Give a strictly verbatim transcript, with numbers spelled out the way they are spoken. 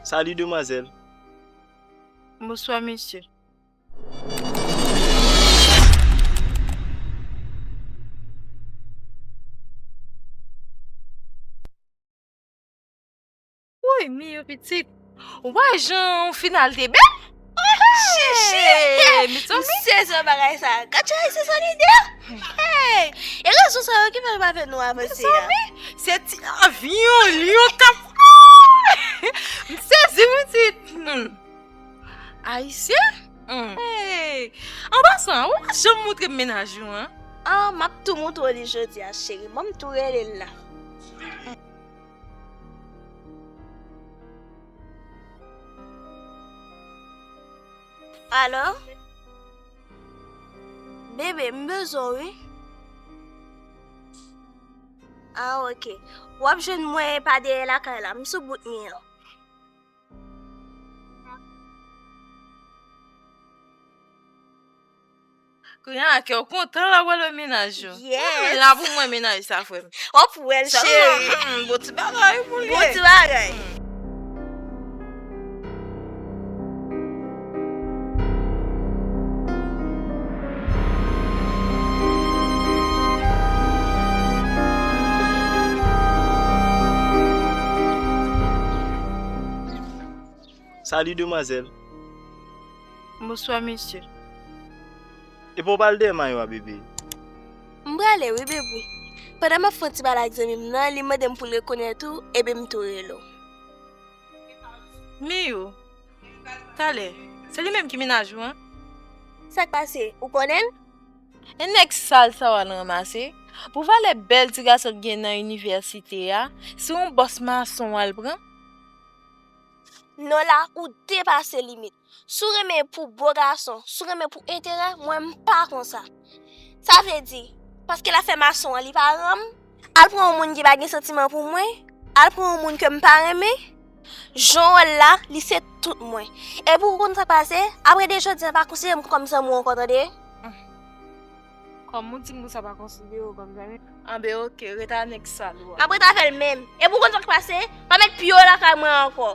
Salut, demoiselle. Bonswa, mesye. Woy, Miyo pitit. Ou pa wè jan final te bèl? Chichi! Mezanmi, sezi bagay sa. Gad jan Ayisyen san lide. Hey! E rezon sa yo ki fè l pa fè nou avanse a. Se ti avyon li yo k ap. M sezi pitit. Ayisyen? Hey! An pasan, ou pa janm montre m mennaj ou an. Ah, m ap tou montre w li jodi a, cheri. Ban m tou rele l la. Alo? Bebe, m bezwen w wi. Ah, ok. W ap jwenn mwen pa dèyè lakay la, m sou bout mi an. Kounye a kè w kontan la wè lè mennaj ou. Yes. La pou mwen mennaj sa frè m. W ap wè l cheri. Bon ti bagay pou li. Bon ti bagay. Salut demoiselle. Bonswa mesye. Epa w pral dèyè mayo a bebe? M prale wi bebe. Pandan m ap fè yon ti pale ak zanmi m nan, li mande m pou l rekonèt ou, epi m tou rele w. Miyo, talè, se li menm ki mennaj ou an? Sa k pase, ou konnen l? E nèg sal sa w al ranmase? Pou valè bèl ti gason k gen nan inivèsite a, se yon bòs mason w al pran? Non la, ou depase limit. Si w renmen pou bo gason, si w renmen pou enterè, mwen m pa konsa. Sa vle di, paske l ap fè mason an li pa renmen m, al pran yon moun ki pa gen santiman pou mwen, al pran yon moun ke m pa renmen, jan w wè l la, li se tout mwen. Epi w konn sa k pase, apre de jodi a pa konsidere m kòm zanmi w ankò, tande? Kòm ou di m konsa pa konsidere w kòm zanmi? Anben oke, ret a nèg sal ou a. M ap ret avè l menm. Epi w konn sa k pase, pa met pye w lakay mwen ankò.